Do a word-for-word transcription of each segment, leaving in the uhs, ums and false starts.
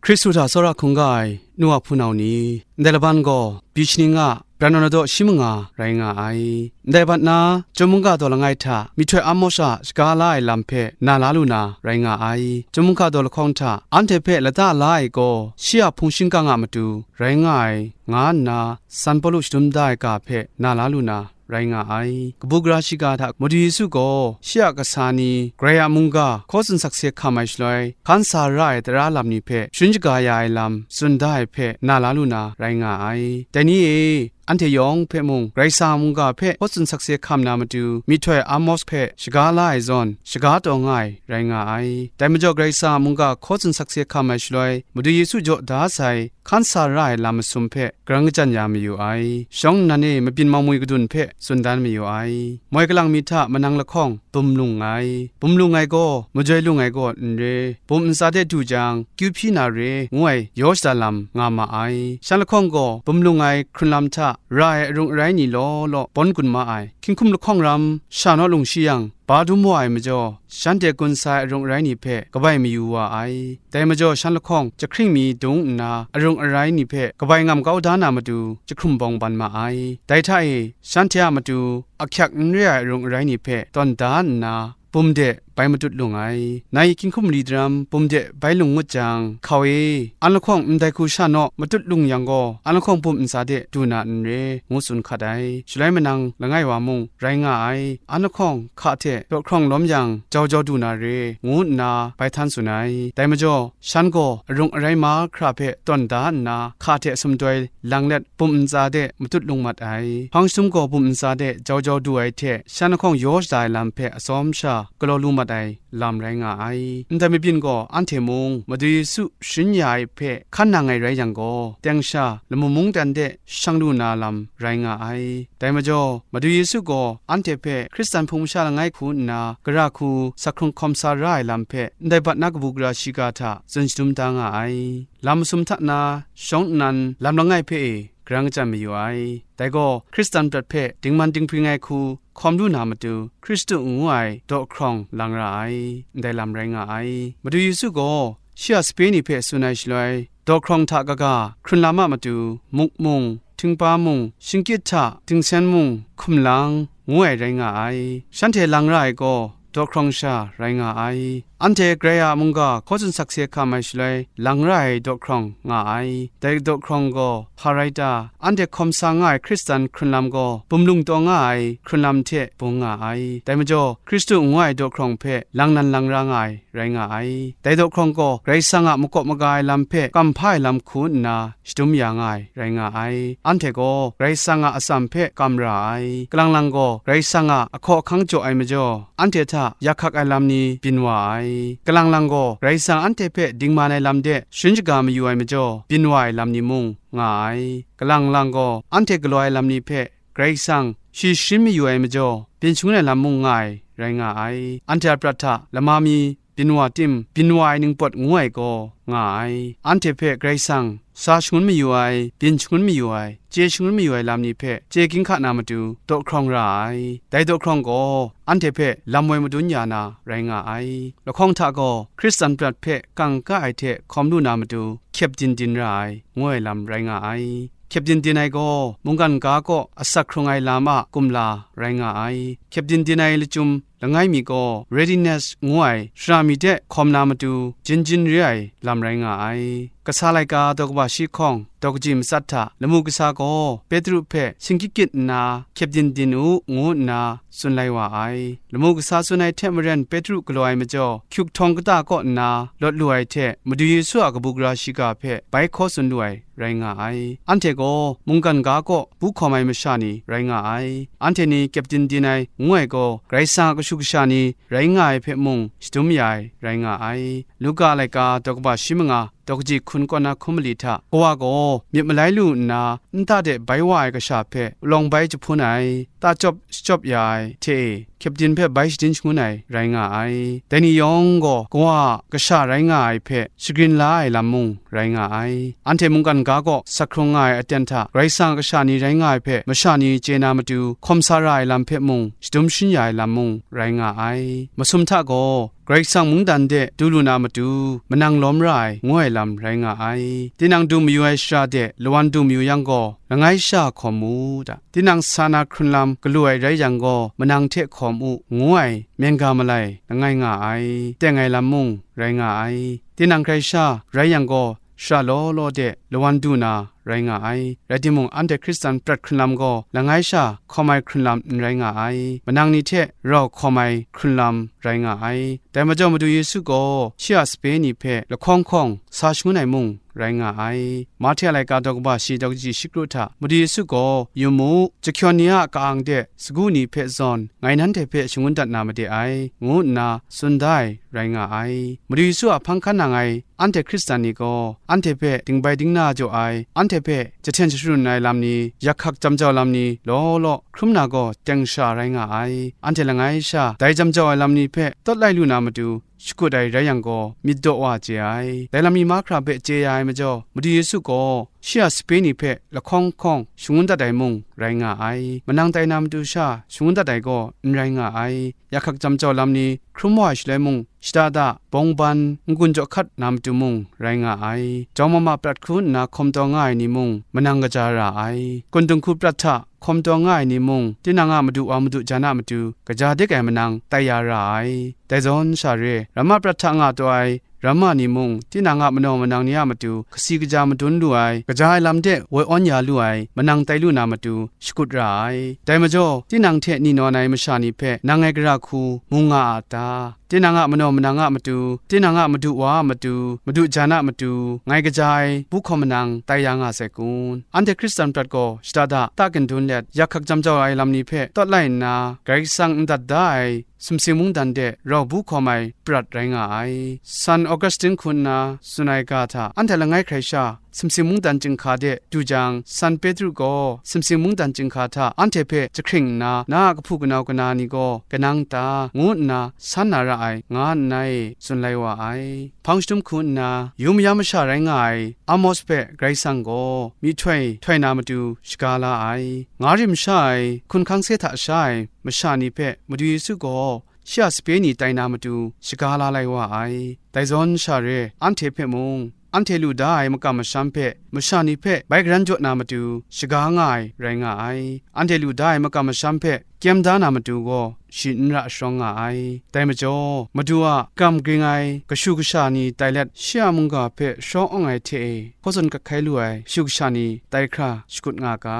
Hkristu hta tsawra hkungga ai nu wa hpunau ni, ndai laban gaw Bishni nga Branawn daw shi manga rai nga ai. Ndai bat na, Chyum mungga daw langai hta myihtoi Amos a shaga la ai lam hpe na la lu na rai nga ai. Chyum mungga daw lahkawng hta anhte hpe lata la ai gaw, shi a hpung shingkang a matu rai nga ai, nga nna San Pawlu shadum da ai ga hpe na la lu na rai nga ai. Kabu gara shiga hta Madu Yesu gaw shi a kasa ni, Karai a mungga hkaw tsun sakse hkam ai shaloi, hkan sa ra ai tara lam ni hpe sharin shaga ya ai lam tsun da ai hpe na la lu na rai nga ai. Dai ni e, anhte yawng hpe mung Karai Kasang a mungga hpe hkaw tsun sakse hkam na matu, myihtoi Amos hpe shaga la ai zawn, shaga taw nga ai rai nga ai. Dai majaw, Karai Kasang a mungga hkaw tsun sakse hkam ai shaloi, Madu Yesu jaw da sai, hkan sa ra ai lam masum hpe, grang kajan ya mayu ai. Shawng nnan e mabyin mawmwi kadun hpe tsun dan mayu ai. Moi kalang mi hta manang lahkawng bum lung ai. Bum lung ai gaw, majoi lung ai gaw n re. Bum ntsa de du jang, kyu hpyi na re, ngu ai yaw shada lam nga ma ai. Shan lahkawng gaw, bum lung ai hkrun lam hta ra ai arung arai ni law law bawn gun ma ai. Hkying hkum lahkawng ram sha naw lung shi yang, ba dum wa ai majaw, shanhte gun sa ai arung arai ni hpe kabai mayu wa ai. Dai majaw, shan lahkawng jahkring mi dung nna, arung arai ni hpe kabai ngam kau da na matu, jahkrum bawng ban ma ai. Dai hta e, shanhte a matu ahkyak n re ai arung arai ni hpe tawn da nna, bum de bai matut lung ai. Nai hkying hkum mali daram bum de bai lung ngut jang, hkau e, an lahkawng ndai hku sha naw matut lung yang gaw, an lahkawng bum ntsa de du na n re, ngu tsun hkat ai. Shaloi manang langai wa mung rai nga ai. An lahkawng hka hte daw hkrawng lawm yang, jau jau du na re, ngu nna bai htan tsun ai. Dai majaw, shan gaw arung arai mahkra hpe tawn da nna, hka hte sumdoi lang let, bum ntsa de matut lung mat ai. Hpang shatum gaw bum ntsa de jau jau du ai hte, shan lahkawng yaw shada ai lam hpe atsawm sha galaw lu mat ai lam rai nga ai. Ndai mabyin gaw, anhte mung Madu Yesu sharin ya ai hpe hkan nang ai rai yang gaw, teng sha lamu mungdan de shang lu na lam rai nga ai. Dai majaw, Madu Yesu gaw anhte hpe Hkristan hpung masha langai hku nna, gara hku sa hkrung hkawm sa ra ai lam hpe, ndai bat na kabu gara shiga hta tsun shadum da nga ai. Lam masum hta na shawng nnan lam langai hpe e grang kajan mayu ai. Dai gaw, Hkristan prat hpe dingman dinghpring ai hku hkawm lu na matu, Hkristu ngu ai daw hkrawng lang ra ai, ndai lam rai nga ai. Madu Yesu gaw shi a sape ni hpe tsun ai shaloi, daw hkrawng hta kaga hkrun lam a matu, muk mung, htingpa mung, shingkyit hta dingsen mung, hkum lang, ngu ai rai nga ai. Shanhte lang ra ai gaw, daw hkrawng sha rai nga ai. Anhte Karai a mungga hkaw tsun sakse hkam ai shaloi, lang ra ai daw hkrawng nga ai. Dai daw hkrawng gaw hpa rai ta? Anhte hkawm sa nga ai Hkristan hkrun lam gaw, bum lung taw nga ai hkrun lam hte bung nga ai. Dai majaw, Hkristu ngu ai daw hkrawng hpe lang nan lang ra nga ai rai nga ai. Dai daw hkrawng gaw, Karai Kasang a makawp maga ai lam hpe kam hpa ai lam hku nna, shadum ya nga ai rai nga ai. Anhte gaw Karai Kasang a atsam hpe kam ra ai. Kalang lang gaw Karai Kasang a ahkaw ahkang jaw ai majaw, anhte hta yak hkak ai lam ni byin wa ai. Kalang lang gaw Karai Kasang anhte hpe dingman ai lam de sharin shaga mayu ai majaw, byin wa ai lam ni mung nga ai. Kalang lang gaw anhte galaw ai lam ni hpe Karai Kasang shi sharin mayu ai majaw, byin shangun ai lam mung nga ai rai nga ai. Anhte a prat hta lama mi byin wa tim, byin wa ai ningpawt ngu ai gaw nga ai. Anhte hpe Karai Kasang sa shangun mayu ai, byin shangun mayu ai, chye shangun mayu ai lam ni hpe chye ginhka na matu, daw hkrawng ra ai. Dai daw hkrawng gaw anhte hpe lam woi madun ya na rai nga ai. Lahkawng hta gaw Hkristan prat hpe kangka ai hte hkawm lu na matu, hkyep din din ra ai, ngu ai lam rai nga ai. Hkyep din din ai gaw mungkan ga kaw asak hkrung ai lam a kumla rai nga ai. Hkyep din din ai lachyum langai mi gaw readiness ngu ai shara mi de hkawm na matu, jin jin re ai lam rai nga ai. Kasa laika daw kaba shi hkawng, daw kaji matsat hta, lamu kasa gaw Petru hpe singkyit kyit nna, hkyep din din u, ngu nna tsun lai wa ai. Lamu kasa tsun ai hte maren Petru galaw ai majaw, hkyuk htawng kata kaw nna lawt lu ai hte, Madu Yesu a kabu gara shiga hpe bai hkaw tsun lu ai rai nga ai. Anhte gaw mungkan ga kaw bu hkawm ai masha ni rai nga ai. Anhte ni hkyep din din ai ngu ai gaw, Karai Kasang a kashu kasha ni rai nga ai hpe mung shadum ya ai rai nga ai. Luka laika daw kaba shi manga, daw kaji hkun kaw na hkun mali hta, Kawa gaw myit malai lu nna, nta de bai wa ai kasha hpe palawng bai jahpun ai, ta chyawp shachyawp ya ai hte e, hkyep din hpe bai shadin shangun ai rai nga ai. Dai ni yawng gaw Kawa a kasha rai nga ai hpe shagrin la ai lam mung rai nga ai. Anhte mungkan ga kaw sak hkrung nga ai aten hta, Karai Kasang a kasha ni rai nga ai hpe masha ni chye na matu, hkawm sa ra ai lam hpe mung, shadum sharin ya ai lam mung rai nga ai. Masum hta gaw, Karai Kasang mungdan de du lu na matu, manang lawm ra ai, ngu ai lam rai nga ai. Tinang du mayu ai shara de lawan du mayu yang gaw, langai sha hkawm mu da. Tinang sa na hkrun lam galu ai rai yang gaw, manang hte hkawm u, ngu ai myen ga malai langai nga ai, teng ai lam mung rai nga ai. Tinang hkrai sha rai yang gaw, shara law law de lawan du na rai nga ai. Rai timung, anhte Hkristan prat hkrun lam gaw, langai sha hkawm ai hkrun lam n rai nga ai, manang ni hte rau hkawm ai hkrun lam rai nga ai. Dai majaw, Madu Yesu gaw shi a sape ni hpe lahkawng hkawng sa shangun ai mung rai nga ai. Mahte a laika daw kaba shi daw kaji shi kru hta, Madu Yesu gaw, "Yu mu, jahkyawn ni a ka-ang de sagu ni hpe zawn, ngai nanhte hpe shangun dat na made ai," ngu nna tsun da ai rai nga ai. Madu Yesu a hpang hkan nang ai anhte Hkristan ni gaw, anhte hpe dingbai dingna jaw ai, anhte hpe jahten jahkrun ai lam ni, yak hkak jam jau lam ni law law hkrum na gaw, teng sha rai nga ai. Anhte langai sha dai jam jau ai lam ni hpe tawt lai lu na matu, shakut ai rai yang gaw, myit daw wa chye ai. Dai lam ni mahkra hpe chye ya ai majaw, Madu Yesu gaw shi a sape ni hpe lahkawng hkawng shangun dat ai mung rai nga ai. Manang tai na matu sha shangun dat ai gaw n rai nga ai. Yak hkak jam jau lam ni hkrum wa ai shaloi mung, shada da, bawng ban, n-gun jaw hkat na matu mung rai nga ai. Jawng mama prat hku nna hkawm taw nga ai ni mung, manang kaja ra ai. Kun dinghku prat hta hkawm taw nga ai ni mung, tinang a madu wa madu jan a matu kaja dik ai manang tai ya ra ai. Dai zawn sha re, ramma prat hta nga taw ai ramma ni mung, tinang a manaw manang ni a matu kasi kaja madun lu ai, kaja ai lam de woi awn ya lu ai manang tai lu na matu shakut ra ai. Dai majaw, tinang hte ni nawn ai masha ni hpe nang ngai gara hku mu nga a ta? Tinang a manaw manang a matu, tinang a madu wa a matu, madu jan a matu, ngai kaja ai bu hkawm manang tai ya nga sai kun? Anhte Hkristan prat gaw shada da, ta kandun let, yak hkak jam jau ai lam ni hpe tawt lai nna, Karai Kasang n dat da ai sumsing mungdan de rau bu hkawm ai prat rai nga ai. San Augustine hku nna tsun ai ga hta, anhte langai hkrai sha sumsing mungdan chyinghka de du jang, San Petru gaw sumsing mungdan chyinghka hta anhte hpe jahkring nna, "Na a kahpu kanau kana ni gaw kanang ta?" ngu nna san na ra ai, nga nngai, tsun lai wa ai. Hpang shadum hku nna, yu mayam masha rai nga ai Amos hpe Karai Kasang gaw myihtoi htoi na matu shaga la ai. Nga rim sha ai, hkun hkang se hta sha ai masha ni hpe Madu Yesu gaw shi a sape ni tai na matu shaga la lai wa ai. Dai zawn sha re, anhte hpe mung, anhte lu da ai makam masham hpe masha ni hpe bai garan jaw na matu shaga nga ai rai nga ai. Anhte lu da ai makam masham hpe kyem da na matu gaw, shi n ra sharawng nga ai. Dai majaw, Madu a kam ging ai kashu kasha ni tai let, shi a mungga hpe sharawng awng ai hte e, hkaw tsun kat hkai lu ai kashu kasha ni tai hkra shakut nga ga,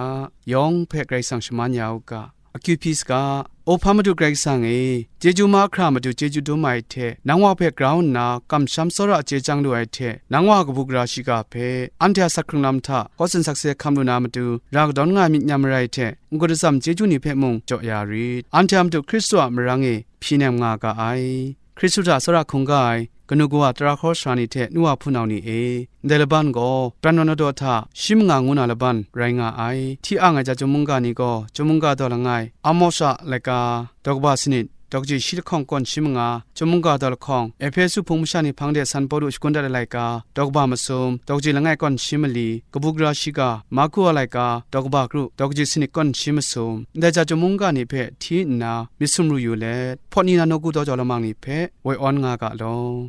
yawng hpe Karai Kasang shaman ya u ga. Akyu hpyi saga, O hpa Madu Karai Kasang e, chyeju mahkra matu chyeju dum ai hte, nang wa hpe grau nna kamsham tsawra chye chyang lu ai hte, nang wa kabu gara shiga hpe, anhte a sak hkrung lam hta hkaw tsun sakse hkam lu na matu, ra kadawn nga ai myit nyam marai hte, n-gun atsam chyeju ni hpe mung jaw ya rit. Anhte a Madu Hkristu a marang e hpyi nem nga ga ai. Hkristu hta tsawra hkungga ai kanu kawa tara hkawra sara ni hte nu wa hpunau ni e, ndai laban gaw pran rawt na daw hta shi manga ngu na laban rai nga ai. Hti ang ai ja chyum mungga ni gaw, chyum mungga daw langai, Amos a laika, daw kaba sanit, daw kaji shi lahkawng kawn shi manga, chyum mungga daw lahkawng, Ehpesu hpung masha ni hpang de San Pawlu shakun dat ai laika, daw kaba masum, daw kaji langai kawn shi mali, kabu gara shiga, Marku a laika, daw kaba kru, daw kaji sanit kawn shi masum, ndai ja chyum mungga ni hpe hti nna myit sumru yu let, hpawt ni na nawku daw jau lamang ni hpe woi awn nga ga law.